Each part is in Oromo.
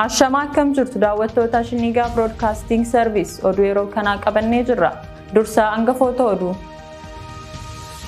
Ashamaa akkam jirtu daawwattoota Shinigaa Broadcasting Service oduu yeroo kanaa qabannee jirra. Dursaa hangafoota oduu.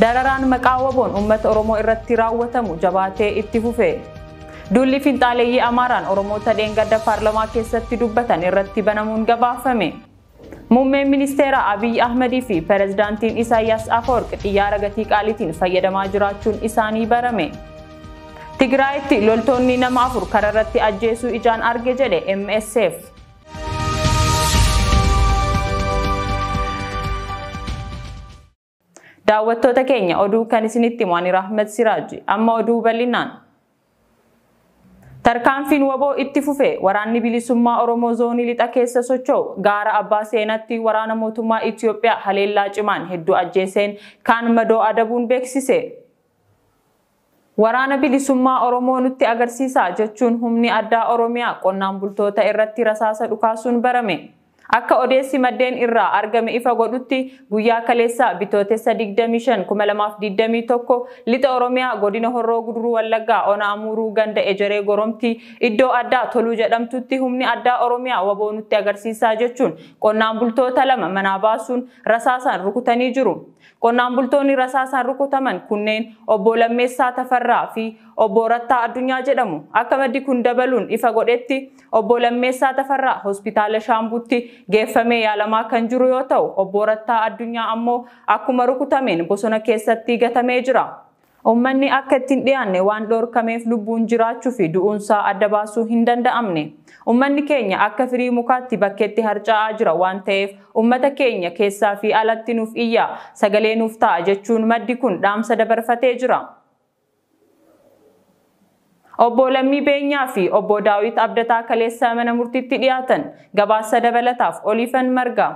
Dararaan maqaa waboon uummata Oromoo irratti raawwatamu jabaatee itti fufe. Duulli finxaaleeyyii Amaaraan Oromoota dheengadda paarlamaa keessatti dubbatan irratti banamuun gabaafame. Muummeen ministeera Abiy Ahmedii fi pirezidaantiin Isaayyaas Afwerqi xiyyaara gatii qaaliitiin fayyadamaa jiraachuun isaanii barame. Tigraayitti loltoonni nama 4 kararratti ajjeesuu ijaan arge jedhe MSF. Daawwattoota keenya oduu kan isinitti himu ani Rahmat Siraaj. Amma oduu bal'inaan. Tarkaanfiin waboo itti fufe waraanni bilisummaa Oromoo zoonii lixa keessa socho'u gaara abbaa seenatti waraana mootummaa Itiyoophiyaa haleellaa cimaan hedduu ajjeeseen kaan madoo adabuun beeksise. Waraana bilisummaa Oromoo nutti agarsiisaa jechuun humni addaa Oromiyaa qonnaan bultoota irratti rasaasa dhukaasuun barame. Akka odeessi maddeen irraa argame ifa godhutti guyyaa kaleessaa bitootessa 25 2021 lixa Oromiyaa godina Horroo Guduruu Wallaggaa Ona Amuuruu ganda Ejeree Goromtii iddoo addaa Toluu jedhamtutti humni addaa Oromiyaa waboo nutti agarsiisaa jechuun qonnaan bultoota 2 manaa baasuun rasaasaan rukutanii jiru. Qonnaan bultoonni rasaasaan rukutaman kunneen obbo Lammeessaa Tafarraa fi obbo Rattaa Addunyaa jedhamu. Akka maddi kun dabaluun ifa godhetti obbo Lammeessaa Tafarraa hospitaala Shaambuutti geeffamee yaalamaa kan jiru yoo ta'u, obbo Rattaa Addunyaa ammoo akkuma rukutameen bosona keessatti gatamee jira. Uummanni akka ittiin dhiyaanne waan dhorkameef lubbuun jiraachuu fi du'uunsaa adda baasuu hin danda'amne. Uummanni keenya akka firii mukaatti bakkeetti harca'aa jira waan ta'eef uummata keenya keessaa fi alatti nuuf iyya sagalee nuuf ta'a jechuun maddi kun dhaamsa dabarfatee jira. Obbo Lammii Beenyaa fi obbo Daawit Abdataa kaleessa mana murtiitti dhiyaatan gabaasa dabalataaf Oliifan Margaa.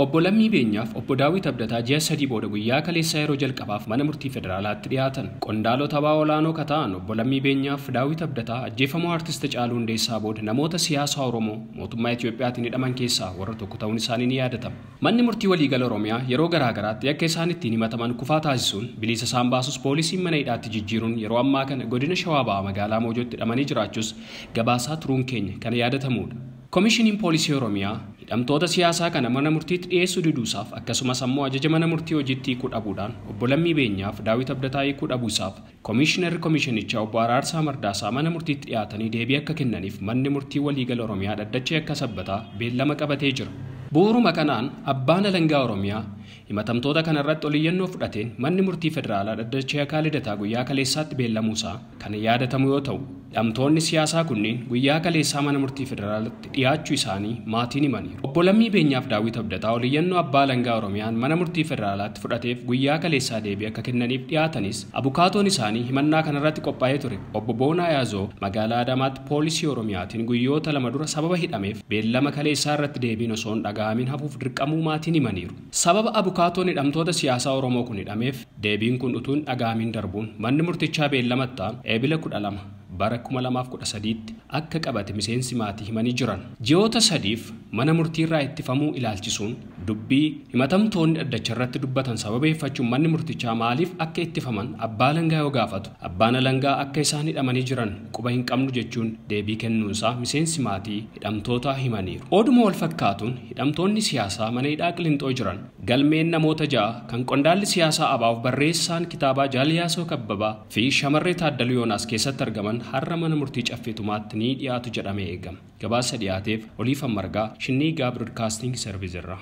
Obbo Lammii Beenyaaf obbo Daawit Abdataa ji'a 3 booda guyyaa kaleessaa yeroo jalqabaaf mana murtii federaalaatti dhiyaatan. Qondaalota abaa olaanoo kataan obbo Lammii Beenyaaf Daawit Abdataa ajjeefamuu artist Haacaaluu Hundeessaa booda namoota siyaasaa Oromoo mootummaa Itiyoophiyaatiin hidhaman keessaa warra tokko ta'uun isaanii ni yaadatama. Manni murtii waliigala Oromiyaa yeroo garaagaraatti akka isaan ittiin himataman kufaa taasisuun bilisa isaan baasus poolisiin mana hidhaatti jijjiiruun yeroo ammaa kana godina Shawaa Bahaa magaalaa Moojootti hidhamanii jiraachuus gabaasaa turuun keenya kana yaadatamudha. Komishiniin Poolisii Oromiyaa hidhamtoota siyaasaa kana mana murtiitti dhiyeessuu diduusaaf akkasumas ammoo ajaja mana murtii hojiitti hiikuu dhabuudhaan obbo Lammii Beenyaaf Daawit Abdataa hiikuu dhabuusaaf Komishinarri Komishinichaa obbo Araarsaa Mardaasaa mana murtiitti dhiyaatanii deebii akka kennaniif manni murtii waliigala Oromiyaa dhaddachee akka sabbataa beellama qabatee jira. Bu'uuruma kanaan abbaan alangaa Oromiyaa himatamtoota kanarratti oliyyannoo fudhateen manni murtii federaalaa dhaddachee akka lidataa guyyaa kaleessaatti beellamuusaa kan yaadatamu yoo ta'u, hidhamtoonni siyaasaa kunneen guyyaa kaleessaa mana murtii federaalaatti dhiyaachuu isaanii maatiin himaniiru. Obbo Lammii Beenyaaf Daawit Abdataa oliyyannoo abbaa alangaa Oromiyaan mana murtii federaalaatti fudhateef guyyaa kaleessaa deebii akka kennaniif dhiyaatanis abukaatoon isaanii himannaa kanarratti qophaa'ee ture obbo Boonaa Yaazoo magaalaa Adaamaatti poolisii Oromiyaatiin guyyoota 2 dura sababa hidhameef beellama kaleessaa irratti deebiin osoo hin dhaga'amin hafuuf dirqamuu maatiin himaniiru. Sababa abukaatoon hidhamtoota siyaasaa Oromoo kun hidhameef deebiin kun utuu hin dhaga'amin darbuun manni murtichaa beellamattaan eebila 12 bara 2013tti akka qabate miseensi maatii himanii jiran. Ji'oota 3f mana murtiirraa ittifamuu ilaalchisuun dubbii himatamtoonni dhaddacha irratti dubbatan sababeeffachuun manni murtichaa maaliif akka ittifaman abbaa alangaa yoo gaafatu abbaan alangaa akka isaan hidhamanii jiran quba hin qabnu jechuun deebii kennuunsaa miseensi maatii hidhamtoota himaniiru. Oduma wal fakkaatuun hidhamtoonni siyaasaa mana hidhaa Qilinxoo jiran galmeen namoota 6 kan qondaalli siyaasaa Abaaf barreessaan kitaabaa Jaaliyaasoo Kabbabaa fi shamarree Taaddaluu Yoonaas keessatti argaman har'a mana murtii caffeetumaatti ni dhiyaatu jedhamee eegama. Gabaasa dhiyaateef Oliifan Margaa, Shinniigaa Broadcasting Service irraa.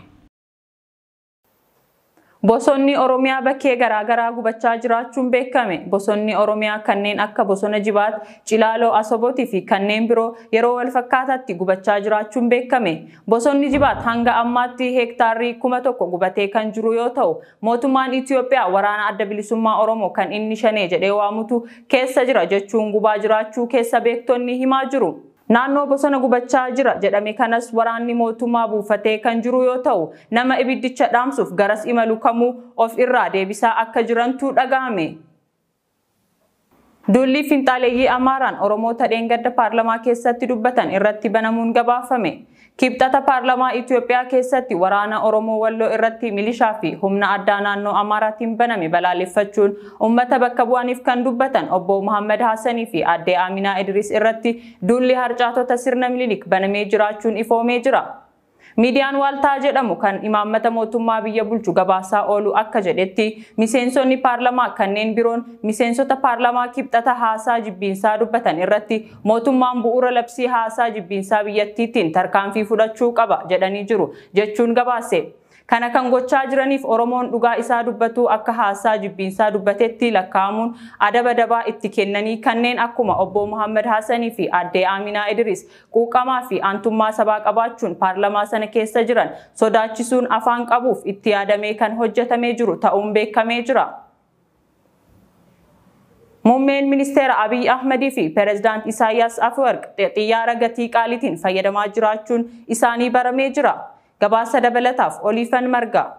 Bosonni Oromiyaa bakkee garaagaraa gubachaa jiraachuun beekame. Bosonni Oromiyaa kanneen akka bosona Jibaat, Cilaaloo, Asobootii fi kanneen biroo yeroo wal fakkaataatti gubachaa jiraachuun beekame. Bosonni Jibaat hanga ammaatti heektaarri 1000 gubatee kan jiru yoo ta'u, mootummaan Itiyoophiyaa waraana adda bilisummaa Oromoo kan inni shanee jedhee waamutu keessa jira jechuun gubaa jiraachuu keessa beektonni himaa jiru. Naannoo bosona gubachaa jira jedhame kanas waraanni mootummaa buufatee kan jiru yoo ta'u, nama ibiddicha dhaamsuuf garas imalu kamuu of irraa deebisaa akka jirantu dhaga'ame. Duulli finxaaleeyyii Amaaraan Oromoota dheengadda paarlamaa keessatti dubbatan irratti banamuun gabaafame. Kibxata paarlamaa Itoophiyaa keessatti waraana Oromoo Walloo irratti milishaa fi humna addaa naannoo Amaaraatiin baname balaaleffachuun uummata bakka bu'aniif kan dubbatan obbo Muhammad Hassanii fi aadde Aminaa Idris irratti duulli harcaatota sirna Minilik banamee jiraachuun ifoomee jira. Miidiyaan Waaltaa jedhamu kan imaammata mootummaa biyya bulchu gabaasaa oolu akka jedhetti miseensonni paarlamaa kanneen biroon miseensota paarlamaa kibxata haasaa jibbiinsaa dubbatan irratti mootummaan bu'uura labsii haasaa jibbiinsaa biyyattiitiin tarkaanfii fudhachuu qaba jedhanii jiru jechuun gabaase. Kana kan gochaa jiraniif Oromoon dhugaa isaa dubbatu akka haasaa jibbiinsaa dubbatetti lakkaa'amuun adaba dabaa itti kennanii kanneen akkuma obbo Muhammad Hassanii fi aadde Aminaa Idris quuqamaa fi aantummaa sabaa qabaachuun paarlamaa sana keessa jiran sodaachisuun afaan qabuuf itti yaadamee kan hojjetamee jiru ta'uun beekamee jira. Muummeen ministeera Abiy Ahmedii fi Pireezidaant Isaayyaas Afwerq xiyyaara gatii qaaliitiin fayyadamaa jiraachuun isaanii baramee jira. Gabaasa dabalataaf Oliifan Margaa.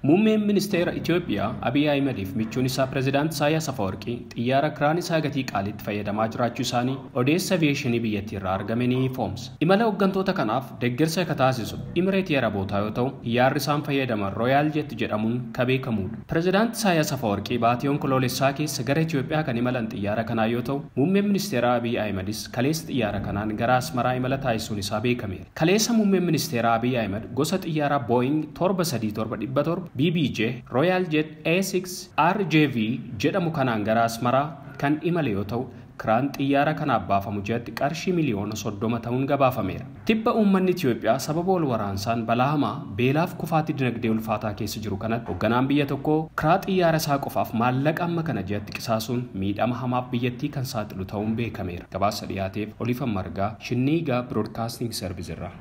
Muummeen ministeera Itoophiyaa Abiy Ahimediif michuun isaa Pireezidaant Isaayyaas Afwerqii xiyyaara kiraan isaa gatii qaaliitti fayyadamaa jiraachuu isaanii odeessa aviyeeshinii biyyattii irraa argame ni ifoomsa. Imala hooggantoota kanaaf deeggarsa akka taasisu Imireetii Arabootaa yoo ta'u, xiyyaarri isaan fayyadaman Rooyaal Jet jedhamuun kan beekamudha. Pireezidaant Isaayyaas Afwerqii baatii onkoloolessaa keessa gara Itoophiyaa kan imalan xiyyaara kanaa yoo ta'u, muummeen ministeera Abiy Ahimedis kaleessa xiyyaara kanaan gara Asmaraa imala taasisuun isaa beekameera. Kaleessa muummeen ministeera Abiy Ahimed gosa xiyyaaraa Boeing 737-700 BBJ Royal Jet A6 RJV jedhamu kanaan gara Asmaraa kan imale yoo ta'u, kiraan xiyyaara kanaaf baafamu ji'atti qarshii miliyoona 30 ta'uun gabaafameera. Tibba uummanni Itoophiyaa sababa wal waraansaan balaa hamaa beelaaf kufaatii dinagdee ulfaataa keessa jiru kanatti hoogganaan biyya tokkoo kiraa xiyyaara isaa qofaaf maallaqa amma kana ji'atti qisaasuun miidhama hamaaf biyyattii kan saaxilu ta'uun beekameera. Gabaasa dhiyaateef Oliifan Margaa, Shinniigaa Broadcasting Service irraa.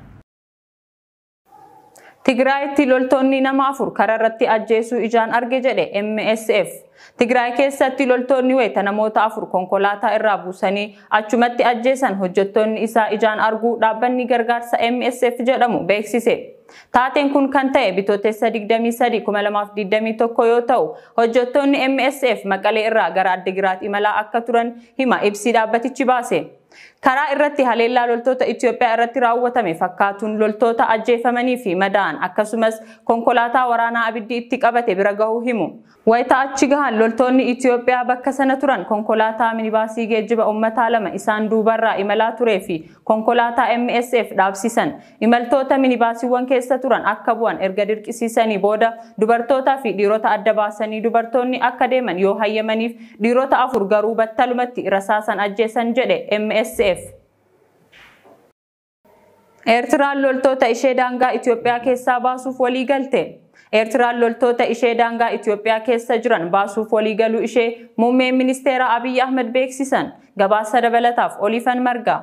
Tigraayitti loltoonni nama 4 karaa irratti ajjeesuu ijaan arge jedhe MSF. Tigraay keessatti loltoonni wayita namoota 4 konkolaataa irraa buusanii achumatti ajjeesan hojjettoonni isaa ijaan arguu dhaabbanni gargaarsa MSF jedhamu beeksise. Taateen kun kan ta'e bitootessa 23, 2021 yoo ta'u, hojjettoonni MSF Maqalee irraa gara Addigiraat imalaa akka turan hima ibsi dhaabbatichi baase. Karaa irratti haleellaa loltoota Itoophiyaa irratti raawwatame fakkaatuun loltoota ajjeefamanii fi madaa'an akkasumas konkolaataa waraanaa abiddi itti qabate bira gahuu himu. Wayita achi gahan loltoonni Itoophiyaa bakka sana turan konkolaataa minibaasii geejjiba uummataa 2 isaan duubarraa imalaa turee fi konkolaataa MSF dhaabsisan. Imaltoota minibaasiiwwan keessa turan akka bu'an erga dirqisiisanii booda dubartootaa fi dhiirota adda baasanii dubartoonni akka deeman yoo hayyamaniif dhiirota 4 garuu battalumatti rasaasan ajjeesan jedhe MSF. Eertiraan loltoota ishee daangaa Itoophiyaa keessaa baasuuf walii galte. Eertiraan loltoota ishee daangaa Itoophiyaa keessa jiran baasuuf walii galuu ishee muummeen ministeera Abiy Ahmed beeksisan. Gabaasa dabalataaf Oliifan Margaa.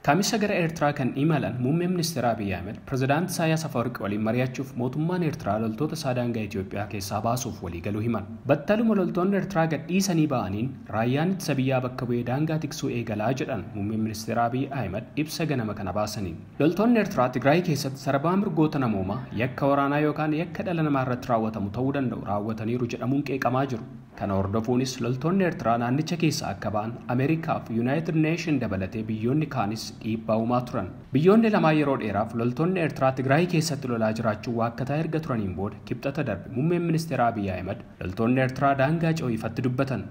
Kamisa gara Eertiraa kan imalan muummeen ministeera Abiy Ahmed Pireezidaant Isaayyaas Afwerqi waliin mari'achuuf mootummaan Eertiraa loltoota isaa daangaa Itoophiyaa keessaa baasuuf walii galuu himan. Battaluma loltoonni Eertiraa gadhiisanii ba'aniin raayyaan ittisa biyyaa bakka bu'ee daangaa tiksuu eegalaa jedhan muummeen ministeera Abiy Ahmed ibsa ganama kana baasaniin. Loltoonni Eertiraa Tigraay keessatti sarbaa mirgoota namoomaa yakka waraanaa yookaan yakka dhala namaa irratti raawwatamu ta'uu danda'u raawwataniiru jedhamuun qeeqamaa jiru. Kana hordofuunis loltoonni Eertiraa naannicha keessa akka ba'an Ameerikaa fi Yuunaayitid Neeshin dabalatee biyyoonni kaanis dhiibbaa uumaa turan. Biyyoonni lamaa yeroo dheeraaf loltoonni Eertiraa Tigraay keessatti lolaa jiraachuu waakkataa erga turaniin booda kibxata darbe muummeen ministeera Abiy Ahmed loltoonni Eertiraa daangaa ce'uu ifatti dubbatan.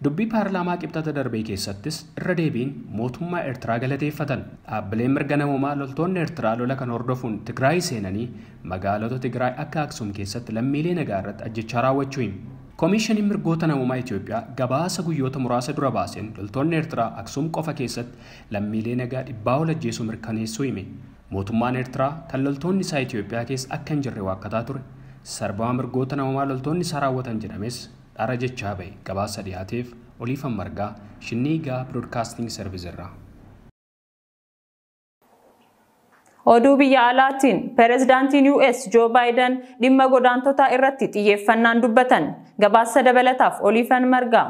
Dubbii paarlaamaa qibxata darbee keessattis irra deebiin mootummaa Eertiraa galateeffatan. Dhaabbileen mirga namoomaa loltoonni Eertiraa lola kan hordofuun Tigraay seenanii magaalota Tigraay akka Aksum keessatti lammiilee nagaa irratti ajjechaa raawwachuu himu. Koomishiniin mirgoota namoomaa Itoophiyaa gabaasa guyyoota muraasa dura baaseen loltoonni Eertiraa Aksum qofa keessatti lammiilee nagaa 100 ol ajjeesuu mirkaneessuu hime. Mootummaan Eertiraa kan loltoonni isaa Itoophiyaa keessa akka hin jirre waakkataa ture. Sarbama mirgoota namoomaa loltoonni isaa raawwatan jedhames dhara jechaa bahe. Gabaasa dhiyaateef Oliifan Margaa, Shinniigaa Broadcasting Service irraa. Oduu biyya alaatiin Pireezidaantiin US Joe Biden dhimma godaantotaa irratti xiyyeeffannaan dubbatan. Gabaasa dabalataaf Oliifan Margaa.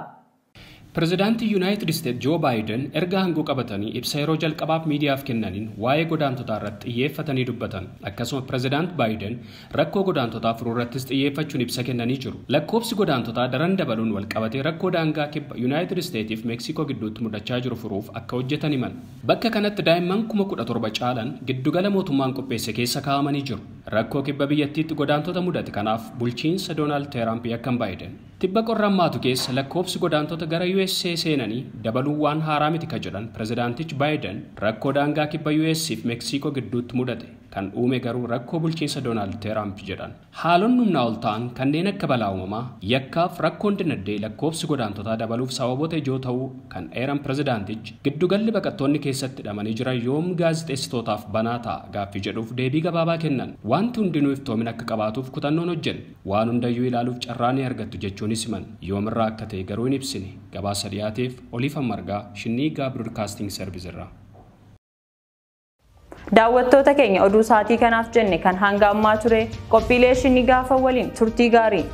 Pireezidaantii Yuunaayitid Isteet Joo Baayiden erga aangoo qabatanii ibsa yeroo jalqabaaf miidiyaaf kennaniin waa'ee godaantotaa irratti xiyyeeffatanii dubbatan. Akkasuma Pireezidaant Baayiden rakkoo godaantotaa furuu irrattis xiyyeeffachuun ibsa kennanii jiru. Lakkoofsi godaantotaa daran dabaluun walqabatee rakkoo daangaa kibba Yuunaayitid Isteetiif Meeksikoo gidduutti mudachaa jiru furuuf akka hojjetan himan. Bakka kanatti daa'imman 17,000 caalan giddugala mootummaan qopheesse keessa kaa'amanii jiru. Rakkoo kibba biyyattiitti godaantota mudate kanaaf bulchiinsa Doonaald Tiraamp yakkan Baayiden. Tibba qorrammaatu keessa lakkoofsi godaantota gara USA seenanii dabaluu waan haaraa miti ka jedhan pireezidaantichi Baayiden rakkoo daangaa kibba US fi Meeksikoo gidduutti mudate kan uume garuu rakkoo bulchiinsa Doonaald Tiraamp jedhan. Haalonni humnaa ol ta'an kanneen akka balaa uumamaa, yakkaaf rakkoon dinagdee lakkoofsi godaantotaa dabaluuf sababoota ijoo ta'uu kan eeran pireezidaantichi giddugalli baqattoonni keessatti hidhamanii jiran yoom gaazexeessitootaaf banaa ta'a gaaffii jedhuuf deebii gabaabaa kennan. Wanti hundinuu iftoomina akka qabaatuuf kutannoon hojjenna. Waan hundayyuu ilaaluuf carraa ni argattu jechuunis himan. Yoomirraa akka ta'e garuu hin ibsine. Gabaasa dhiyaateef Oliifan Margaa, Shinniigaa Broadcasting Service irraa. Daawwattoota keenya, oduu sa'aatii kanaaf jenne kan hanga ammaa ture. Qophiilee Shinnigaa waliin turtii gaarii.